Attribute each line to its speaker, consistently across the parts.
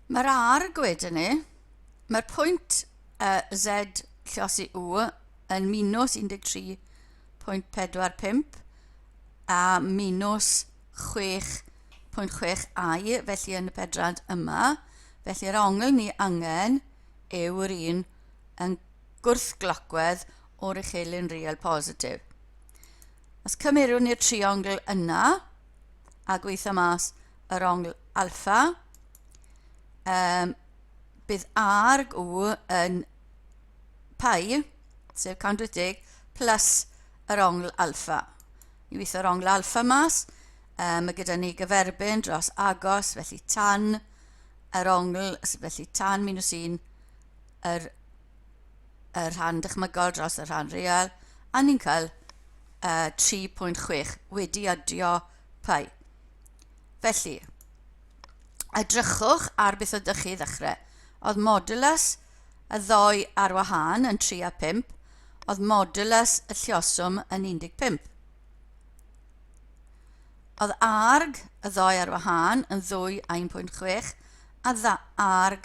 Speaker 1: Mae'r arg wedyn ni, mae'r pwynt Z lliosi U yn minus 13.45 a minus 6.6 i, felly yn y pedrant yma. Felly yr ongl ni angen yw'r un yn gwrthglocwedd o'r uchelyn real positif. Os cymerwn ni'r triongl yna a gweithio mas yr ongl alfa, bydd arg U yn pi, sef 180, plus yr ongl alfa. I weithio'r ongl alfa mas, mae gyda ni gyferbyn dros agos, felly tan yr ongl, felly tan minus 1, yr, y rhan dychmygol dros y rhan real, a ni'n cael 3.6 wedi adio pi. Felly, edrychwch ar beth ydych chi ddechrau. Oedd modulus y ddoi ar wahân yn 3 a 5, oedd modulus y lluoswm yn 15. Oedd arg y ddoi ar wahân yn 2 a 1.6 a dda arg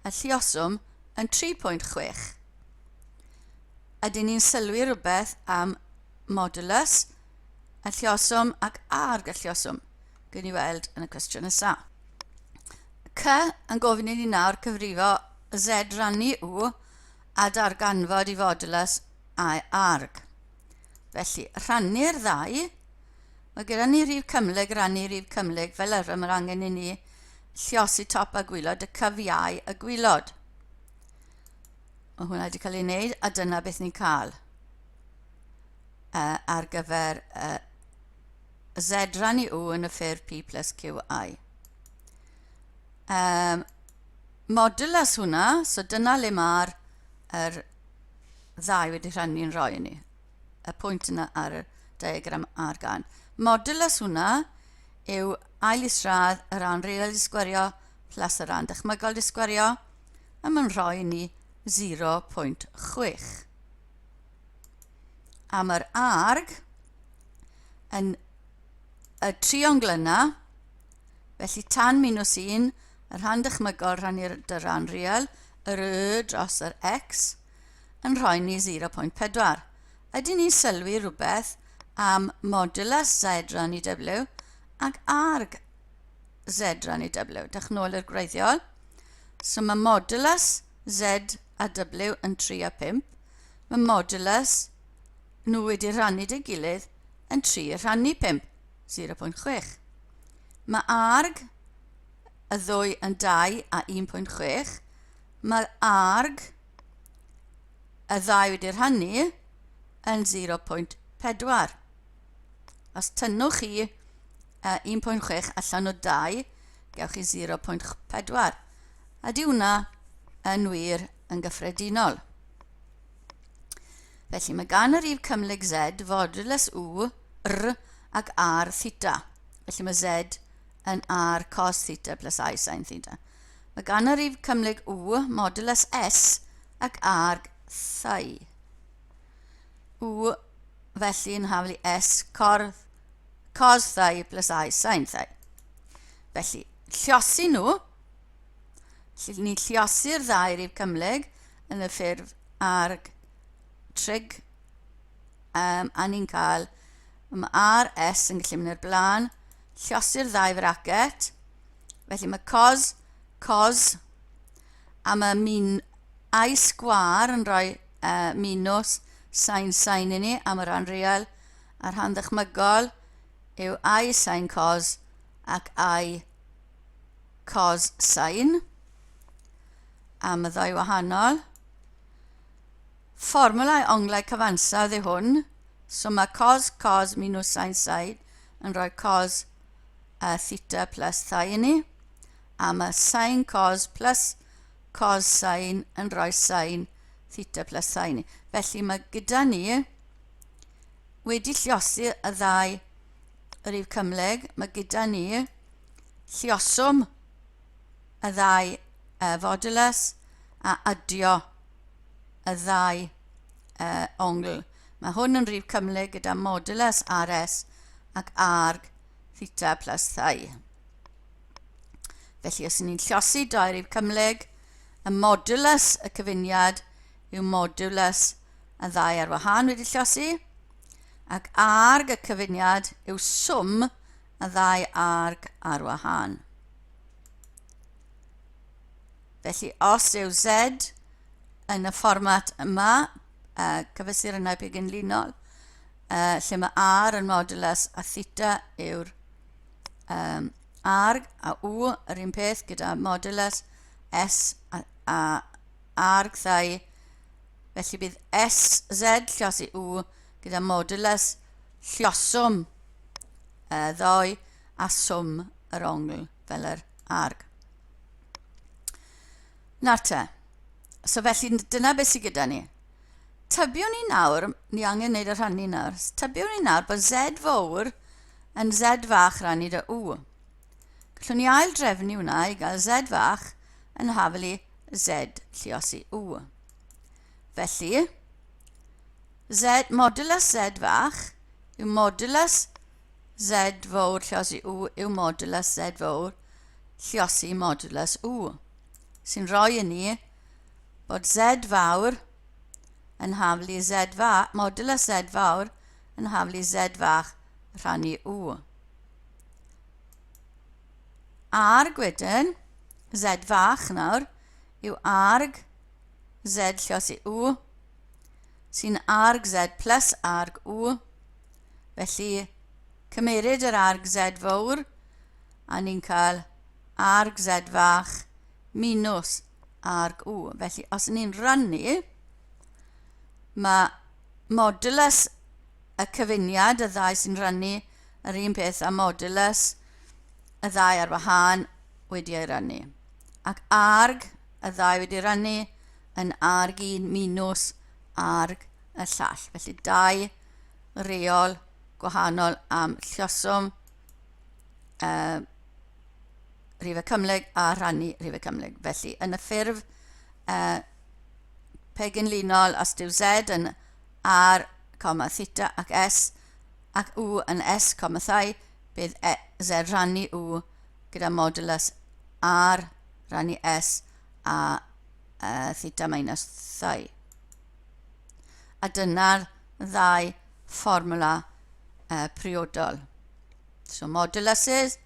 Speaker 1: y lluoswm yn 3.6. Ydyn ni'n sylwi rhywbeth am modulus y lluoswm ac arg y lluoswm? Gwyn ni weld yn y cwestiwn nesaf. C yn gofyn i ni nawr cyfrifo Z rannu U a darganfod i fodulus a arg. Felly, rhannu'r ddau. Mae gyda ni rhif cymhlyg rannu rhif cymhlyg, fel arfer mae'r angen i ni lliosi top a gwylod y cyfiau y gwylod. Mae hwnna wedi cael ei wneud a dyna beth ni'n cael ar gyfer Z rannu U yn y ffurf P plus QI. Modulus hwnna, so dyna le mae'r er ddau wedi rhannu'n rhoi i ni. Y pwynt yna ar y diagram ar gan. Modulus hwnna yw ail isradd y rhan real di sgwerio plus y rhan dychmygol di sgwerio, a mae'n rhoi ni 0.6. A mae'r arg yn y triongl yna, felly tan minus 1, y rhan dychmygol rhannu'r dy ran real, yr y dros yr x, yn rhoi ni 0.4. Ydyn ni'n sylwi rhywbeth am modulus z rannu w ac arg z rannu w? Dewch nôl i'r gwreiddiol. So mae modulus z a w yn 3 a 5. Mae modulus nhw wedi rhannu dy gilydd yn 3 rhannu 5, 0.6. Mae arg y ddwy yn 2 a 1.6. Mae arg y ddau wedi rhannu yn 0.4. Os tynnwch chi 1.6 allan o 2, gewch chi 0.4. A di hwnna yn wir yn gyffredinol. Felly mae gan y rif cymhlyg Z fodulus U, R ac R theta. Felly mae Z yn R cos theta plus I sin theta. Mae gan y rif cymhlyg U modulus S ac arg thai. U felly yn haflu S cordd cos thai plus I sin thai. Felly, lliosi nhw, felly ni'n lliosi'r ddau rif cymhlyg yn y ffurf arg trig, a ni'n cael, mae R, S yn gallu mynd i'r blaen, lliosi'r ddau fracet, felly mae cos, cos, a mae min i sgwâr yn rhoi minus sin sin i ni am y rhan real, a'r rhan ddychmygol yw i sin cos ac i cos sin am y ddau wahanol. Fformwlau onglau cyfansawdd yw hwn, so mae cos cos minus sin sin yn rhoi cos theta plus thai i ni, a mae sin cos plus cos sin yn rhoi sin theta plus thai i ni. Felly mae gyda ni wedi lliosi y ddau rif cymhlyg, mae gyda ni llioswm y ddau fodulus a adio y ddau ongl. Mae hwn yn rif cymhlyg gyda modulus RS ac arg theta plus thai. Felly, os ni'n llosi doi rif cymhlyg, y modulus y cyfuniad yw modulus y ddau ar wahân wedi llosi, ac arg y cyfuniad yw swm y ddau arg ar wahân. Felly, os yw Z yn y fformat yma, cyfesurynnau pegynlinol, lle mae R yn modulus a theta yw'r arg a U yr un peth gyda modulus S a, a arg thai. Felly bydd S, Z llosi U gyda modulus lloswm y ddoi a swm yr ongl fel yr arg. Nawr te, so felly dyna beth sydd gyda ni. Tybiwn ni nawr, ni angen wneud y rhannu nawr, tybiwn ni nawr bod Z fawr yn Z fach rannu dy U. Gallwn ni ail drefnu hwnna i gael Z fach yn hafel i Z lliosi U. Felly, Z, modulus Z fach yw modulus Z fawr lliosi U yw modulus Z fawr lliosi modulus U, sy'n rhoi i ni bod Z fawr yn haflu Z fach, modulus Z fawr yn haflu Z fach rhannu U. Arg wedyn, Z fach nawr, yw arg Z lliosi U, sy'n arg Z plus arg U. Felly, cymeryd yr arg Z fawr, a ni'n cael arg Z fach minus arg U. Felly, os ni'n rannu, mae modulus y cyfuniad, y ddau sy'n rannu, yr un peth â modulus y ddau ar wahân wedi ei rannu. Ac arg y ddau wedi rannu yn arg 1 minus arg y llall. Felly dau reol gwahanol am lluoswm rhifau cymhlyg a rhannu rhifau cymhlyg. Felly, yn y ffurf pegynlinol, os dyw Z yn R, theta ac S, ac U yn S, thai, bydd e, Z rhannu U gyda modulus R rhannu S a theta minus thai. A dyna'r ddau fformwla priodol. So moduluses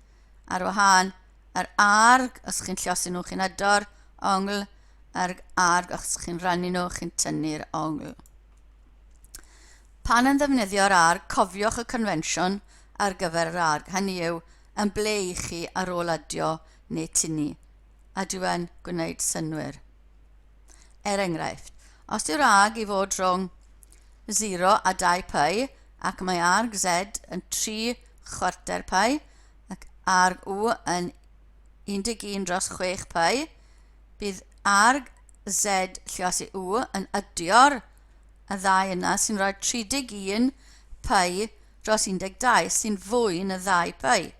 Speaker 1: ar wahân, yr arg, os chi'n llosi nhw, chi'n ado'r ongl, a'r arg, os chi'n rannu nhw, chi'n tynnu'r ongl. Pan yn ddefnyddio'r arg, cofiwch y confensiwn ar gyfer yr arg, hynny yw, yn ble i chi ar ôl adio neu tynnu, a dyw e'n gwneud synnwyr. Er enghraifft, os yw'r arg i fod rhwng 0 a 2 pi ac mae arg z yn 3 chwarter pi ac arg u yn 11 dros 6 pi, bydd arg z lliosi u yn adio'r y ddau yna sy'n rhoi 31 pi dros 12 sy'n fwy na 2 pi.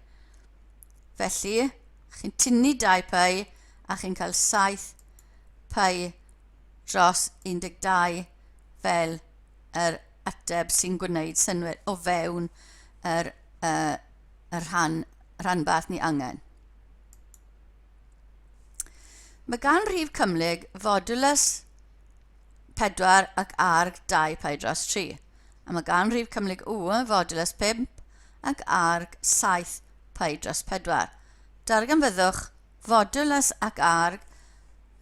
Speaker 1: Felly, chi'n tynnu 2 pi a chi'n cael 7 pi dros 12 fel yr ateb sy'n gwneud synnwyr o fewn yr, y rhan, rhanbarth ni angen. Mae gan rhif cymhlyg fodulus 4 ac arg 2 pi dros 3, a mae gan rhif cymhlyg U fodulus 5 ac arg 7 pi dros 4. Darganfyddwch fodulus ac arg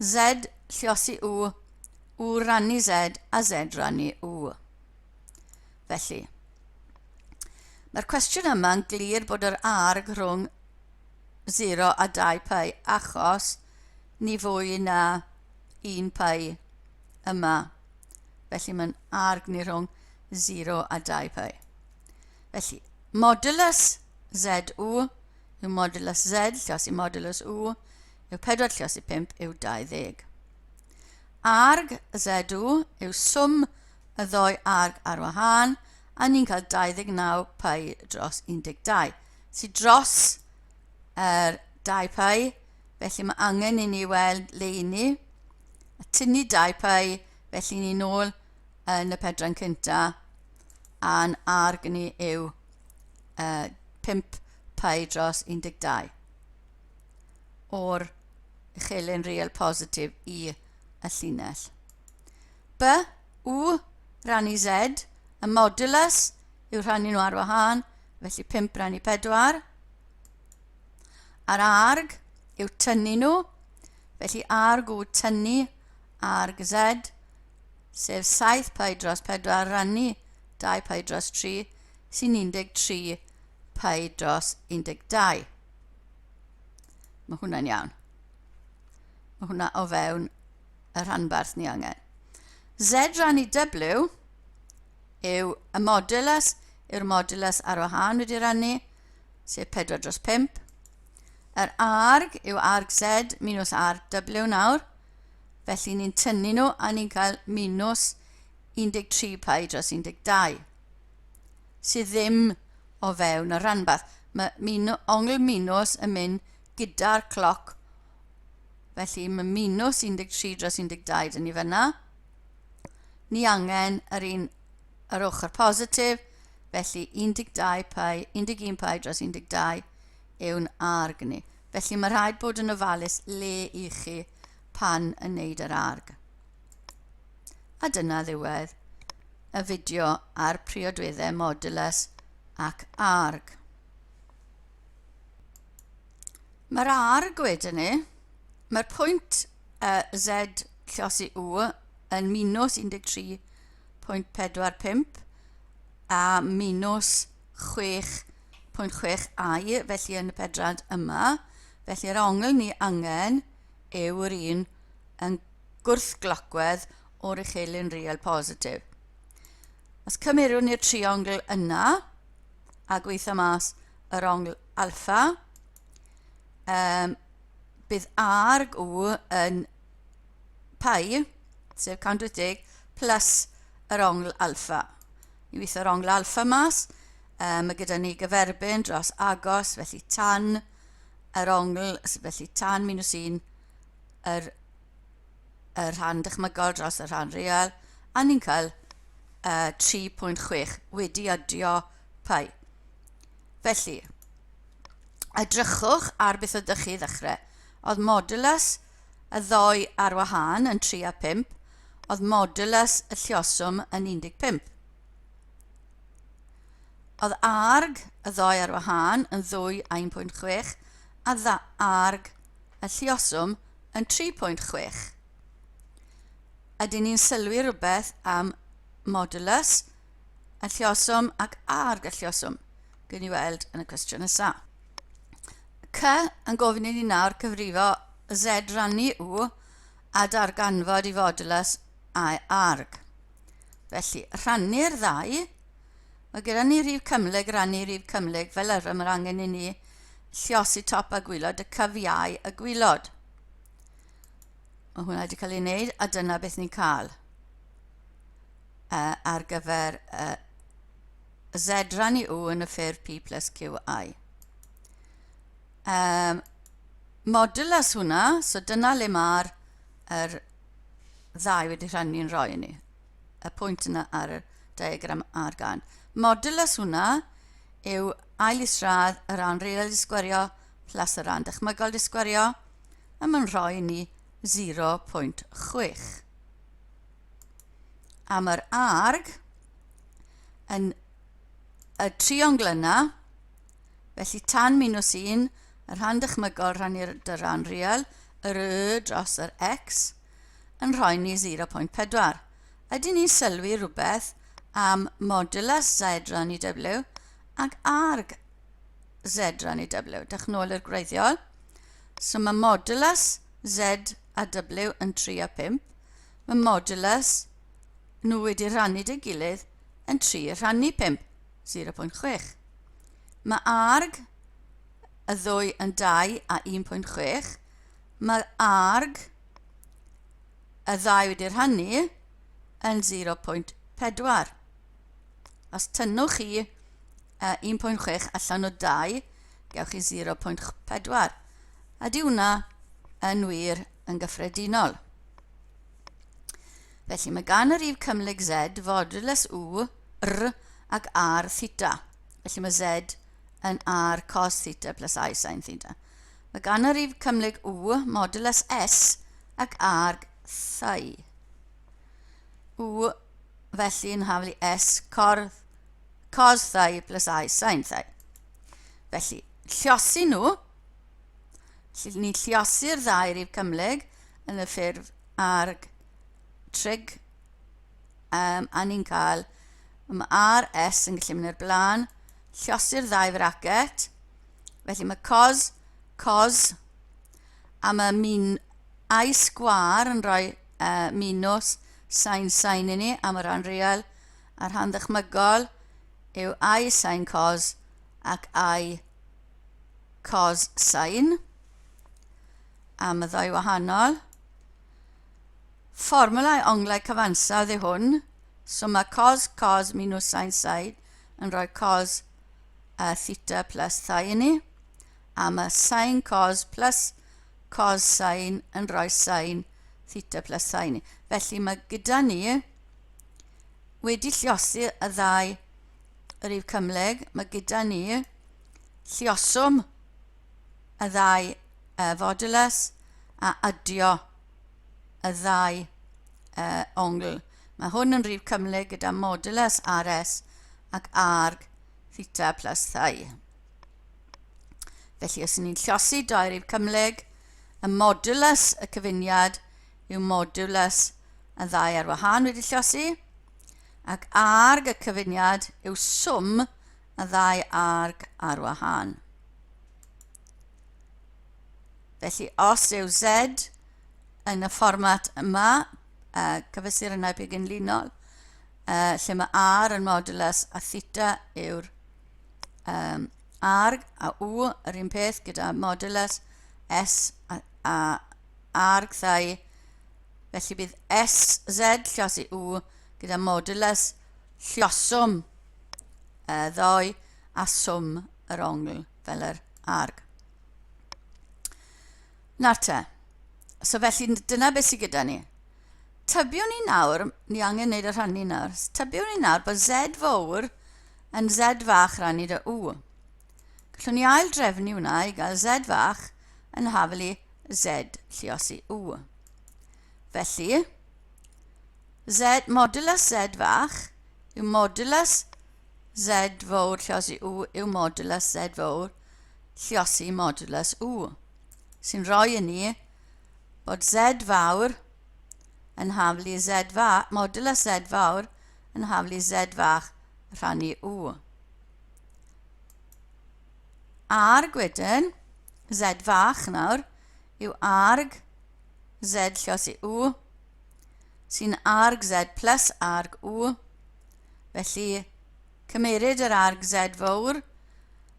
Speaker 1: Z lliosi U, U rannu Z a Z rannu U. Felly, mae'r cwestiwn yma'n glir bod yr arg rhwng 0 a 2 pi achos ni fwy na 1 pi yma. Felly mae'n arg ni rhwng 0 a 2 pi. Felly, modulus ZU yw modulus Z lliosi modulus U yw 4 lliosi 5 yw 20. Arg ZU yw swm y ddoi arg ar wahân a ni'n cael 29 pi dros 12 sydd dros yr 2 pi felly mae angen i ni weld le i ni a tynnu 2 pi felly ni nôl yn y pedran cynta a'n arg ni yw 5 pi dros 12. o'r uchelyn real positif i y llinell. B, U rannu Z, y modulus yw rhannu nhw ar wahân, felly 5 rannu 4. A'r arg yw tynnu nhw, felly arg U tynnu arg Z, sef 7 pi dros 4 rannu 2 pi dros 3, sy'n 13 pi dros 12. Mae hwnna'n iawn. Mae hwnna o fewn y rhanbarth ni angen. Z rannu W yw y modulus, yw'r modulus ar wahân wedi rannu, sef 4 dros 5. Yr arg yw arg Z minus arg W nawr, felly ni'n tynnu nhw a ni'n cael minus 13 pi dros 12, sydd ddim o fewn y rhanbarth. Mae minu, ongl minus yn mynd gyda'r cloc, felly mae minus 13 dros 12 dyn ni fyna. Ni angen yr un yr ochr positif, felly 12 pi, 11 pi dros 12 yw'n arg ni. Felly mae rhaid bod yn ofalus le i chi pan yn neud yr arg. A dyna ddiwedd y fideo ar priodweddau modulus ac arg. Mae'r arg wedyn ni, mae'r pwynt uh, Z llosi U yn minus 13.45 a minus 6.6 ai, felly yn y pedrad yma. Felly yr ongl ni angen yw'r un yn gwrthglocwedd o'r uchelyn real positif. Os cymerwn ni'r triongl yna a gweithio mas yr ongl alfa, um, bydd arg U yn pi, sef 180, plus yr ongl alfa. I weithio'r ongl alfa mas, um, mae gyda ni gyferbyn dros agos, felly tan yr ongl, felly tan minus 1, yr, y rhan dychmygol dros y rhan real, a ni'n cael uh, 3.6 wedi adio pi. Felly, edrychwch ar beth ydych chi ddechrau. Oedd modulus y ddoi ar wahân yn 3 a 5, oedd modulus y llioswm yn 15. Oedd arg y ddoi ar wahân yn 2 a 1.6, a dda arg y lluoswm yn 3.6. Ydyn ni'n sylwi rhywbeth am modulus y lluoswm ac arg y lluoswm? Gwyn ni weld yn y cwestiwn nesaf. C yn gofyn i ni nawr cyfrifo Z rannu U a darganfod i fodulus a arg. Felly, rhannu'r ddau. Mae gyda ni rhif cymhlyg rannu rhif cymhlyg, fel arfer mae'r angen i ni lliosi top a gwylod y cyfiau y gwylod. Mae hwnna wedi cael ei wneud a dyna beth ni'n cael uh, ar gyfer uh, Z rannu U yn y ffurf P plus QI. Um, modulus hwnna, so dyna le mae'r er ddau wedi rhannu'n rhoi i ni. Y pwynt yna ar y diagram ar gan. Modulus hwnna yw ail isradd y rhan real di sgwerio plus y rhan dychmygol di sgwerio, a mae'n rhoi ni 0.6. A mae'r arg yn y triongl yna, felly tan minus 1, y rhan dychmygol rhannu'r dy ran real, yr y dros yr x, yn rhoi ni 0.4. Ydyn ni'n sylwi rhywbeth am modulus z rannu w ac arg z rannu w? Dewch nôl i'r gwreiddiol. So mae modulus z a w yn 3 a 5. Mae modulus nhw wedi rhannu dy gilydd yn 3 rhannu 5, 0.6. Mae arg y ddwy yn 2 a 1.6. Mae arg y ddau wedi rhannu yn 0.4. Os tynnwch chi 1.6 allan o 2, gewch chi 0.4. A di hwnna yn wir yn gyffredinol. Felly mae gan y rif cymhlyg Z fodulus U, R ac R theta. Felly mae Z yn R cos theta plus I sin theta. Mae gan y rif cymhlyg U modulus S ac arg thai. U felly yn haflu S cor, cos thai plus I sin thai. Felly, lliosi nhw. Felly, ni'n lliosi'r ddau rif cymhlyg yn y ffurf arg trig a ni'n cael mae R, S yn gallu mynd i'r blaen, lliosi'r ddau fracet, felly mae cos, cos, a mae min, i sgwar yn rhoi minus sin sin i ni am y rhan real, a'r rhan ddychmygol yw i sin cos ac i cos sin am y ddau wahanol. Fformwlau onglau cyfansawdd yw hwn, so mae cos cos minus sin sin yn rhoi cos theta plus thai i ni, a mae sin cos plus cos sin yn rhoi sin theta plus thai i ni. Felly mae gyda ni wedi lliosi y ddau rif cymhlyg, mae gyda ni llioswm y ddau fodulus a adio y ddau ongl. Mae hwn yn rhif cymhlyg gyda modulus RS ac arg theta plus thai. Felly, os ni'n llosi dau rif cymhlyg, y modulus y cyfuniad yw modulus y ddau ar wahân wedi llosi, ac arg y cyfuniad yw swm y ddau arg ar wahân. Felly, os yw Z yn y fformat yma, cyfesurynnau pigynlinol, lle mae R yn modulus a theta yw'r arg a U yr un peth gyda modulus S a arg thai. Felly bydd S, Z llosi U gyda modulus lloswm y ddoi a swm yr ongl fel yr arg. Nawr te, so felly dyna beth sydd gyda ni. Tybiwn ni nawr, ni angen gwneud y rhannu nawr, tybiwn ni nawr bod Z fawr yn Z fach rannu dy U. Gallwn ni ail drefnu hwnna i gael Z fach yn haflu Z lliosi U. Felly, Z, modulus Z fach yw modulus Z fawr lliosi U yw modulus Z fawr lliosi modulus U, sy'n rhoi i ni bod Z fawr yn haflu Z fach, modulus Z fawr yn haflu Z fach rhannu U. Arg wedyn, Z fach nawr, yw arg Z lliosi U, sy'n arg Z plus arg U. Felly, cymeryd yr arg Z fawr,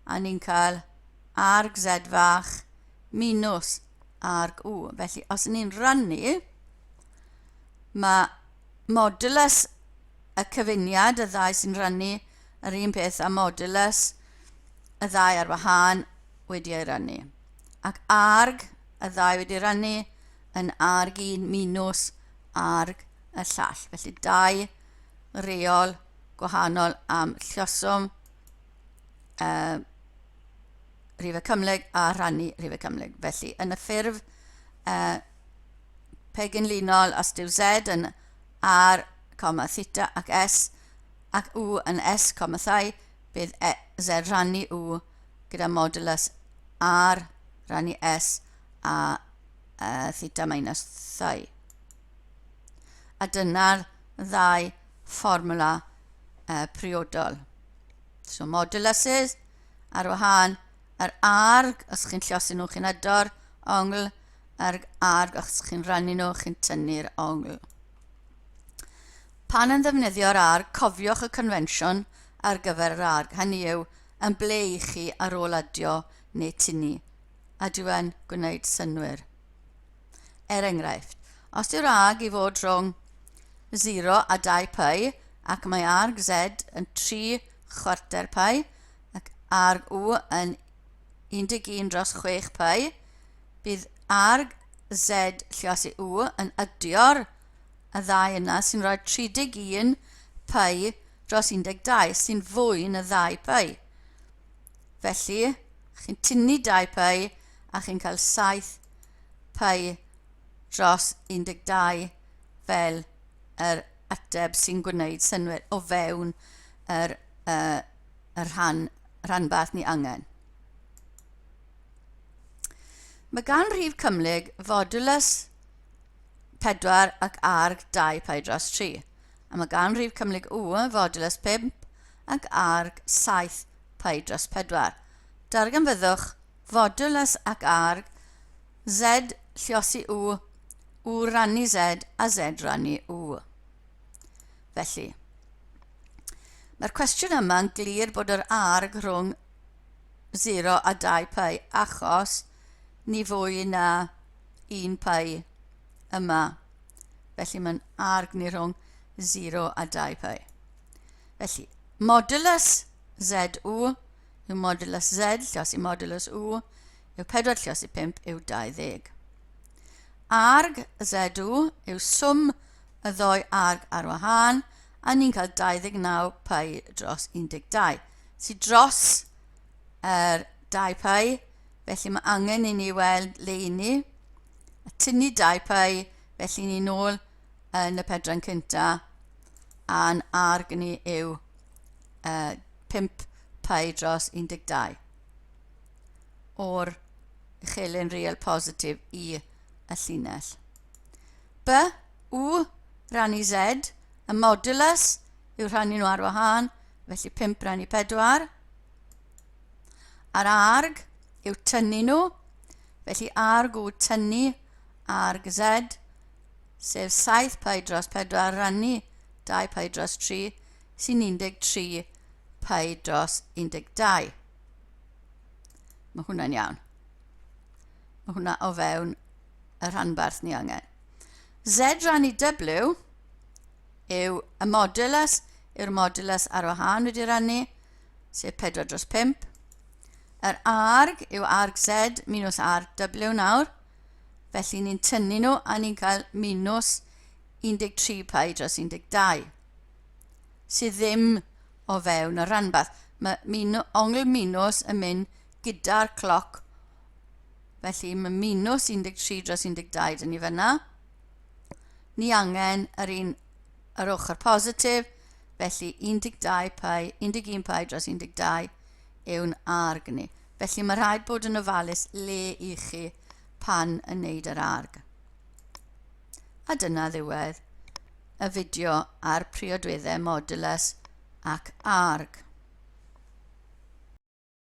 Speaker 1: a ni'n cael arg Z fach minus arg U. Felly, os ni'n rannu, mae modulus y cyfuniad, y ddau sy'n rannu, yr un peth â modulus y ddau ar wahân wedi ei rannu. Ac arg y ddau wedi rannu yn arg 1 minus arg y llall. Felly dau reol gwahanol am lluoswm rhifau cymhlyg a rhannu rhifau cymhlyg. Felly yn y ffurf pegynlinol, os dyw Z yn R, theta ac S ac U yn S, thai, bydd e, Z rhannu U gyda modulus R rhannu S a theta minus thai. A dyna'r ddau fformwla priodol. So moduluses ar wahân, yr arg, os chi'n llosi nhw, chi'n ado'r ongl, a'r arg, os chi'n rannu nhw, chi'n tynnu'r ongl. Pan yn ddefnyddio'r arg, cofiwch y confensiwn ar gyfer yr arg, hynny yw, yn ble i chi ar ôl adio neu tynnu, a dyw e'n gwneud synnwyr. Er enghraifft, os yw'r arg i fod rhwng 0 a 2 pi ac mae arg z yn 3 chwarter pi ac arg u yn 11 dros 6 pi, bydd arg z lliosi u yn adio'r y ddau yna sy'n rhoi 31 pi dros 12 sy'n fwy na 2 pi. Felly, chi'n tynnu 2 pi a chi'n cael 7 pi dros 12 fel yr ateb sy'n gwneud synnwyr o fewn yr, uh, y rhan, rhanbarth ni angen. Mae gan rhif cymhlyg fodulus 4 ac arg 2 pi dros 3, a mae gan rhif cymhlyg U fodulus 5 ac arg 7 pi dros 4. Darganfyddwch fodulus ac arg Z lliosi U, U rannu Z a Z rannu U. Felly, mae'r cwestiwn yma'n glir bod yr arg rhwng 0 a 2 pi achos ni fwy na 1 pi yma. Felly mae'n arg ni rhwng 0 a 2 pi. Felly, modulus ZU yw modulus Z llos i modulus U yw 4 llos i 5 yw 20. Arg ZU yw swm y ddoi arg ar wahân a ni'n cael 29 pi dros 12. Sydd dros yr 2 pi, felly mae angen i ni weld le i ni. A tynnu 2 pi, felly ni nôl yn y pedran cynta, a'n arg ni yw uh, 5 pi dros 12 o'r uchelyn real positif i y llinell. B, U rannu Z, y modulus yw rhannu nhw ar wahân, felly 5 rannu 4. A'r arg yw tynnu nhw, felly arg U tynnu arg Z, sef 7 pi dros 4 rannu 2 pi dros 3, sy'n 13 pi dros 12. Mae hwnna'n iawn. Mae hwnna o fewn y rhanbarth ni angen. Z rannu W yw y modulus, yw'r modulus ar wahân wedi rannu, sef 4 dros 5. Yr arg yw arg Z minus arg W nawr, felly ni'n tynnu nhw a ni'n cael minus 13 pi dros 12, sydd ddim o fewn y rhanbarth. Mae minu, ongl minus yn mynd gyda'r cloc, felly mae minus 13 dros 12 dyn ni fyna. Ni angen yr un yr ochr positif, felly 12 pi, 11 pi dros 12 yw'n arg ni. Felly mae rhaid bod yn ofalus le i chi pan yn neud yr arg. A dyna ddiwedd y fideo ar priodweddau modulus ac arg.